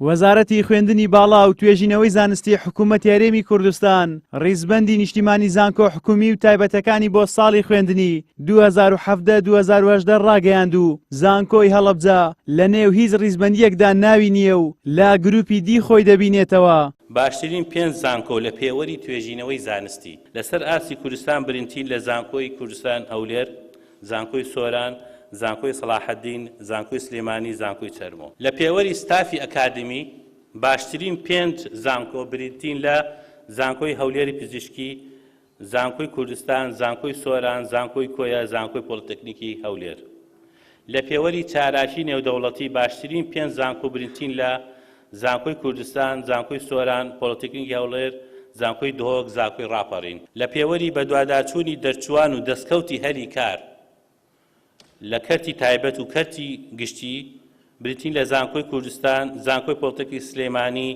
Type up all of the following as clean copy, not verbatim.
وەزارەتی خوێندنی باڵا و توێژینەوەی زانستی حکوومەتی هەرێمی کوردستان ڕیزبەندی نیشتیمانی زانکۆ حکومی و تایبەتەکانی بۆ ساڵی خوێندنی 2017-2018 ڕاگەیاند و زانکۆی هەڵەبجە لە نێو هیچ ڕیزبەندییەکدا ناوی نییە و لە گروپی دی خۆی دەبینێتەوە. باشترین پێنج زانکۆ لە پێوەری توێژینەوەی زانستی لەسەر ئاستی کوردستان برینتین لە زانکۆی کوردستان هەولێر، زانکۆی سۆران، زانکۆی سەڵاحەدین، زانکۆی سلێمانی، زانکۆی چەرمۆ. لە پێوەری ستافی ئەکادیمی باشترین پێنج زانکۆ بریتین لە زانکۆی هەولێری پزیشکی، زانکۆی کوردستان، زانکۆی سۆران، زانکۆی کۆیە، زانکۆی پۆڵیتەکنیکی هەولێر. لە پێوەری چالاکی نێودەوڵەتی باشترین پێنج زانکۆ بریتین لە زانکۆی کوردستان، زانکۆی سۆران، پۆڵیتەکنیکی هەوڵێر، زانکۆی دهۆک، زاکۆی ڕاپەڕین. لە پێوەری بەدواداچوونی دەرچووان و دەستکەوتی هەلی کار لە کەرتی تایبەت و کەرتی گشتی بریتین لە زانکۆی کوردستان، زانکۆی پۆڵتەکنیکی سلێمانی،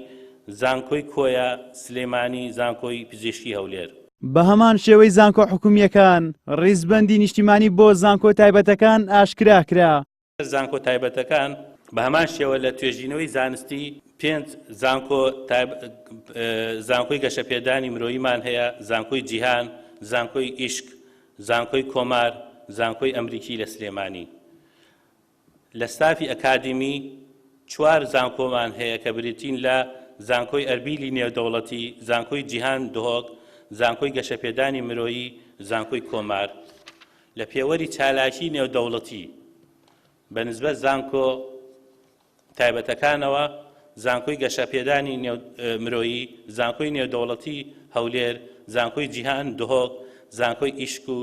زانکۆی کۆیە، سلێمانی، زانکۆی پزیشکی هەولێر. بە هەمان شێوەی زانکۆ حکومییەکان، ڕیزبەندی نیشتیمانی بۆ زانکۆ تایبەتەکان ئاشکرا کرا. زانکۆ تایبەتەکان بە هەمان شێوە لە توێژینەوەی زانستی پێنج زانکۆ زانکۆی گەشەپێدانی مرۆییمان هەیە، زانکۆی جیهان، زانکۆی ئیشک، زانکۆی کۆمار، زانکۆی ئەمریکی لە سلێمانی. لە ستافی ئەکادیمی چوار زانکۆمان هەیە کە بریتین لە زانکۆی ئەربیلی نێودەوڵەتی، زانکۆی جیهان دهۆک، زانکۆی گەشەپێدانی مرۆیی، زانکۆی کۆمار. لە پێوەری چالاکی نێودەوڵەتی بە نسبەت زانکۆ تایبەتەکانەوە، زانکۆی گەشەپێدانی مرۆیی، زانکۆی نێودەوڵەتی هەولێر، زانکۆی جیهان دهۆک، زانکۆی ئیشک و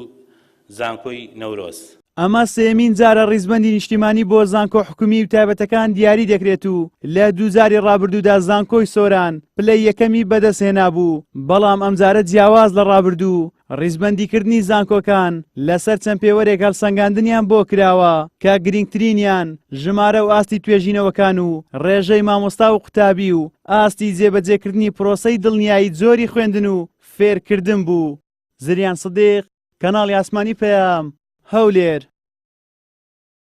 زانکۆی نەورۆز. ئەمە سێیەمین جارە ڕیزبەندی نیشتیمانی بۆ زانکۆ حکومی و تایبەتەکان دیاری دەکرێت و لە دووجاری ڕابردوودا زانکۆی سۆران پلەی یەکەمی بەدەستهێنابوو، بەڵام ئەمجارە جیاواز لە ڕابردوو ڕیزبەندیکردنی زانکۆکان لەسەر چەند پێوەرێک هەڵسەنگاندنیان بۆ کراوە کە گرینگترینیان ژمارە و ئاستی توێژینەوەکان و ڕێژەی مامۆستا و قوتابی و ئاستی جێبەجێکردنی پرۆسەی دڵنیایی جۆری خوێندن و فێرکردن بوو. زریان سدیق، کەناڵی ئاسمانی پەیام، هەولێر.